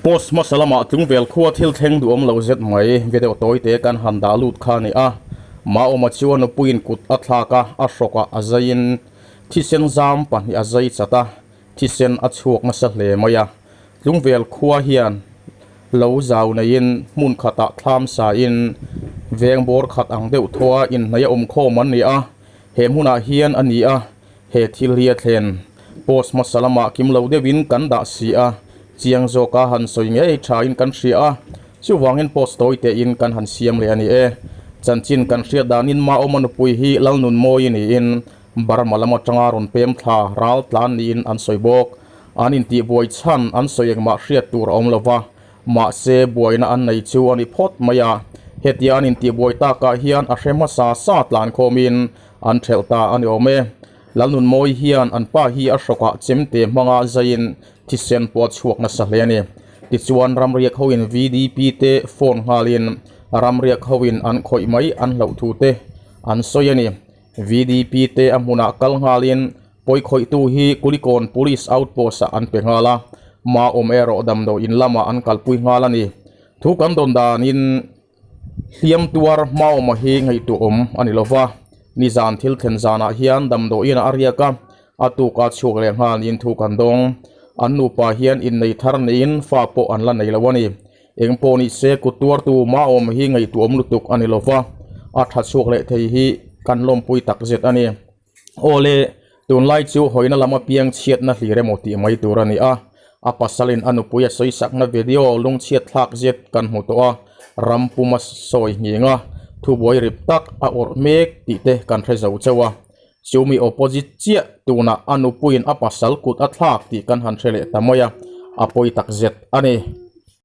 Post hmasa lamah tlungvel khua thil thleng duhawm lo zet mai video tawi te kan han dah lut kha a ni a. Maawma chuan nupuiin kut a thlak a, a hrawkah a zaiin thisen zam pahnih a zai chat a, thisen a chhuak nasa hle mai a. Tlungvel khua hian lo zau neiin hmun khatah thlam sain veng bawr khat ang deuh thaw a inhnaih a awm khawm an ni a, he hmunah hian a ni a, he thil hi a thlen. Post hmasa lamah kim lo deuhin kan dah si a, chiang zawka han sawi ngei thain kan hria a, chuvangin post tawi tein kan han siam leh a ni e. Chanchin kan hriat danin Maawma nupui hi Lalnunmawi niin Burma lam atanga rawn pem thla ral tlan niin an sawi bawk. An intihbuai chhan an sawi engmah hriat tur a awm lo va, mahse buaina an nei chu a ni phawt mai a. Hetia an intihbuai takah hian a hre hmasa sa tlan khawmin an thelh ta a ni awm e. Lalnunmawi hian an pa hi a hrawkah chemte hmanga zaiin thisen pawh a chhuak nasa hle a ni. Tichuan ramriak hoin VDP te phone nghalin ramriak hoin an khawih mai an hlauh thu te an sawi a ni. VDP te a hmunah kal nghalin pawikhawihtu hi Kulikawn Police Outpost ah an pe nghal a, ma awm erawh damdawi in lamah an kalpui nghal a ni. Thu kan dawn danin hliam tuar hmaawma hi ngaihtuahawm a ni lova, nizan thil thlen zanah hian damdawi inah a riak a, a tuka chhuak leh nghal niin thu kan dawng. An nupa hian innei thar neiin fa pawh an la nei lo a ni. Eng pawh ni se kut tuartu Maawm hi ngaihtuahawm lutuk a ni lova, a tha chhuak leh thei hi kan lawmpui tak zet a ni. Aw le, tunlai chu hawina lam apiang chhiatna hlir emaw tih mai tur a ni a, a pasalin a nupui a sawisakna video lungchhiat thlak zet kan hmu tawh a, ram puma sawi nghing a, thubuai rip tak a awrh mek tih te kan hre zo chauh a. Chumi opposite chiah tunah a nupuiin a pasal kut a thlak tih kan han hre leh ta mai a, a pawi tak zet a ni.